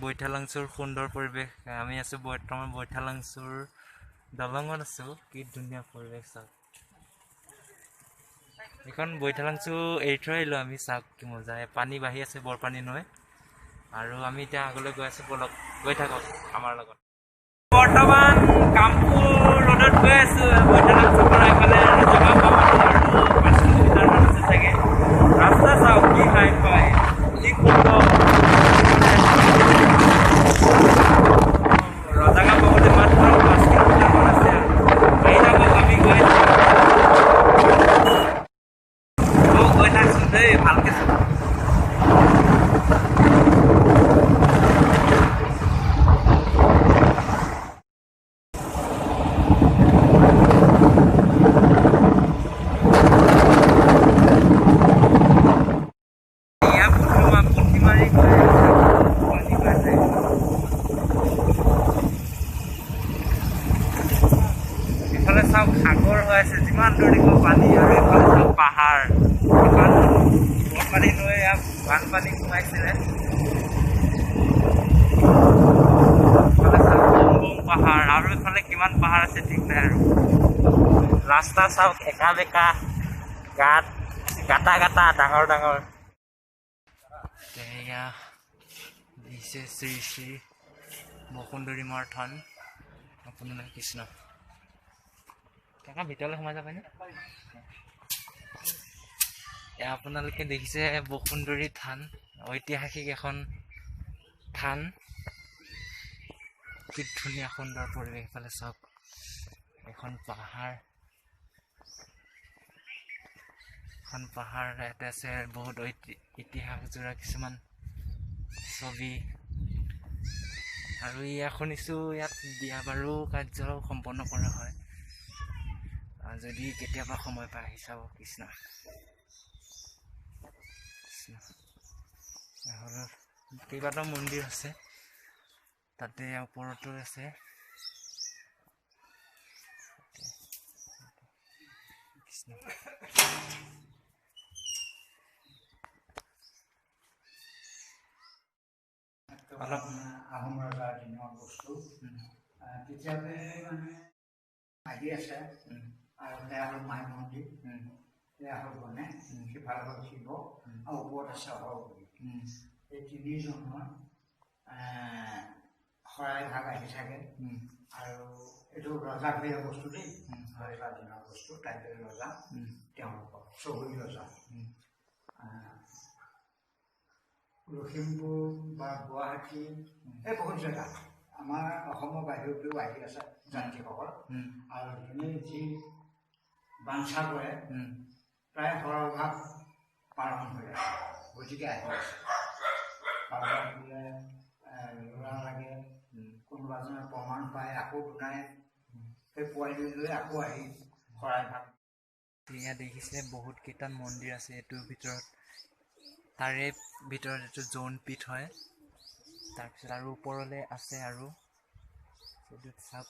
বৈঠালাংছুৰ সুন্দৰ পৰিৱেশ। আমি আছোঁ বৰ্তমান বৈঠালাংছুৰ দলঙত আছোঁ। কি ধুনীয়া পৰিৱেশ চাওক। এইখন বৈঠালাংছু এৰি থৈ আহিলোঁ আমি। চাওক কি মজা, পানী বাঢ়ি আছে, বৰপানী নৈ। আৰু আমি এতিয়া আগলৈ গৈ আছোঁ, ব'লক গৈ থাকক আমাৰ লগত। বৰ্তমান কামপুৰ ৰোডত গৈ আছোঁ। বৈঠালাংছুৰ পৰা এইফালে ৰজাগাঁও পাব আৰু 5 কিলোমিটাৰমান আছে চাগে। ৰাস্তা চাওক কি হাই ফাই, কি সুন্দৰ। ৰজাগাঁও পাবলৈ মাত্ৰ 5 কিলোমিটাৰমান আছে আৰু। আহি থাকক, আমি গৈ আছোঁ। গৈ থাকচোন দেই, ভালকে চাওক। এয়া পুথিমাৰি গৈ আছে, পানী পাইছে। ইফালে চাওক সাগৰ হৈ আছে, যিমান দূৰ দেখিব পানী। আৰু এইফালে চাওক পাহাৰ। ইমান বৰপানী নৈ ইয়াত বানপানী সোমাইছিলে। ইফালে চাওক বম পাহাৰ, আৰু এইফালে কিমান পাহাৰ আছে ঠিক নাই। আৰু ৰাস্তা চাওক একা বেকা, গাঁত গাটা গাটা, ডাঙৰ ডাঙৰ। এয়া দিছে শ্ৰী শ্ৰী বসুন্ধৰী মাৰ থান। আপোনালোকে কৃষ্ণ কাকা ভিতৰলৈ সোমাই যাবনে? এয়া আপোনালোকে দেখিছে বসুন্ধৰী থান, ঐতিহাসিক এখন থান। কি ধুনীয়া সুন্দৰ পৰিৱেশ। এইফালে চাওক এখন পাহাৰ, এখন পাহাৰ। ইয়াতে আছে বহুত ইতিহাস জোৰা কিছুমান ছবি। আৰু ইয়াত শুনিছোঁ ইয়াত বিয়া বাৰু কাৰ্য সম্পন্ন কৰা হয়। যদি কেতিয়াবা সময় পায় আহি চাব। কৃষ্ণ কৃষ্ণ। কেইবাটাও মন্দিৰ আছে তাতে, ওপৰতো আছে। কৃষ্ণ। অলপ আহোম ৰজাৰ দিনৰ বস্তু তেতিয়াতে মানে আহি আছে। আৰু সেয়া হ'ল মাই মন্দিৰ, সেয়া হ'ল গণেশ, সিফালে হ'ল শিৱ, আৰু ওপৰত আছে সৰস্বতী। এই তিনিজনৰ শৰাই ভাগ আহি থাকে। আৰু এইটো ৰজাঘৰীয়া বস্তু দেই, ৰজা দিনৰ বস্তু, টাইপেল ৰজা, তেওঁলোকৰ চহৰী ৰজা। লখিমপুৰ বা গুৱাহাটী এই বহুত জেগা, আমাৰ অসমৰ বাহিৰতেও আহি আছে যাত্ৰীসকল। আৰু যোনে যি বাঞ্ছা কৰে প্ৰায় সৰহভাগ পালন হৈ আছে, গতিকে আহি আছে। কাৰোবাৰ বোলে ল'ৰা লাগে, কোনোবা এজনে প্ৰমাণ পায়, আকৌ দুনাই সেই পোৱালি লৈ আকৌ আহি শৰাই ভাগ। ইয়াত দেখিছে বহুত কেইটা মন্দিৰ আছে এইটোৰ ভিতৰত। তাৰে ভিতৰত এইটো জোনপীঠ হয়। তাৰপিছত আৰু ওপৰলৈ আছে। আৰু এইটোত চাওক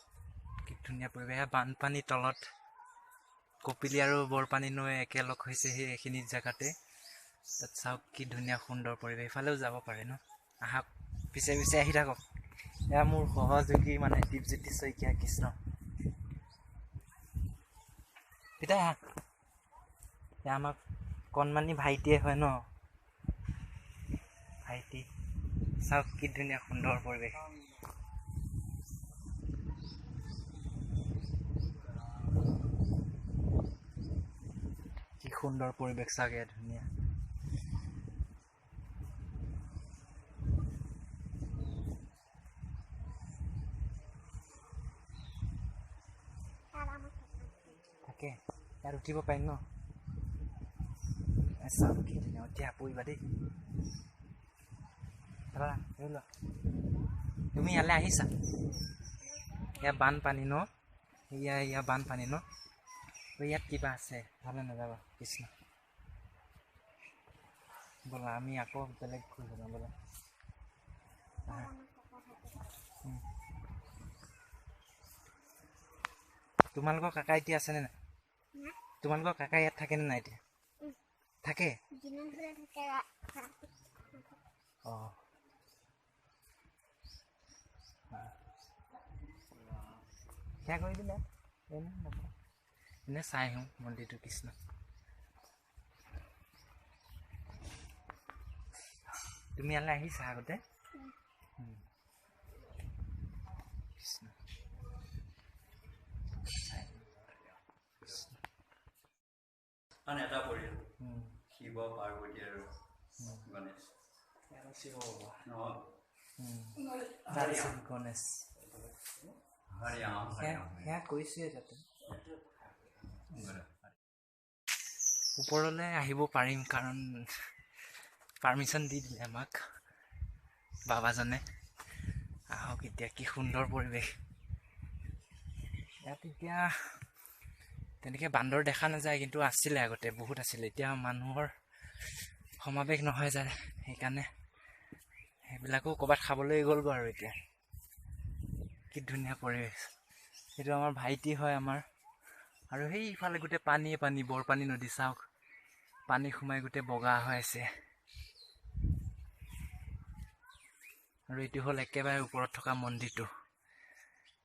কি ধুনীয়া পৰিৱেশ। বানপানীৰ তলত কপিলী আৰু বৰপানী নৈ একেলগ হৈছে সেই এইখিনি জেগাতে। তাত চাওক কি ধুনীয়া সুন্দৰ পৰিৱেশ। ইফালেও যাব পাৰে ন, আহক পিছে পিছে আহি থাকক। এয়া মোৰ সহযোগী মানে দীপজ্যোতি শইকীয়া। কৃষ্ণ পিতাই আহা। এয়া আমাৰ কণমানি ভাইটিয়ে হয় ন, ভাইটি। চাওক কি ধুনীয়া সুন্দৰ পৰিৱেশ। কি সুন্দৰ পৰিৱেশ চাগে, ধুনীয়া। তাকে ইয়াত উঠিব পাৰিম ন? চাওক কি ধুনীয়া। উঠি পৰিবা দেই। লোৱা, তুমি ইয়ালৈ আহিছা? ইয়াত বানপানী ন? ইয়াৰ বানপানী ন? ইয়াত কিবা আছে, ভালে নাযাবা। কৃষ্ণ। ব'লা আমি আকৌ বেলেগ ঘূৰিব যাওঁ ব'লা। তোমালোকৰ কাকা এতিয়া আছেনে নাই? তোমালোকৰ কাকা ইয়াত থাকেনে নাই এতিয়া? থাকে। অঁ। সেয়া কৰি দিলে এনে চাই আহোঁ মন্দিৰটো। কৃষ্ণ, তুমি ইয়ালৈ আহিছা আগতে? কৃষ্ণ, এটা পৰিয়াল, শিৱ, পাৰ্বতী আৰু গণেশ। শিৱ বাবা, গণেশ, সেয়া কৈছোৱে। তাতে ওপৰলৈ আহিব পাৰিম, কাৰণ পাৰ্মিশ্যন দি দিলে আমাক বাবাজনে। আহক এতিয়া, কি সুন্দৰ পৰিৱেশ ইয়াত। এতিয়া তেনেকৈ বান্দৰ দেখা নাযায়, কিন্তু আছিলে আগতে বহুত আছিলে। এতিয়া মানুহৰ সমাৱেশ নহয় যায়, সেইকাৰণে সেইবিলাকো ক'ৰবাত খাবলৈ গ'লগৈ আৰু। এতিয়া কি ধুনীয়া পৰিৱেশ! সেইটো আমাৰ ভাইটি হয় আমাৰ। আৰু সেইফালে গোটেই পানীয়ে পানী, বৰপানী নদী চাওক, পানী সোমাই গোটেই বগা হৈ আছে। আৰু এইটো হ'ল একেবাৰে ওপৰত থকা মন্দিৰটো।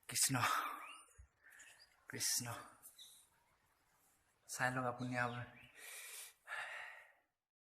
কৃষ্ণ কৃষ্ণ, চাই লওক আপুনি। আৰু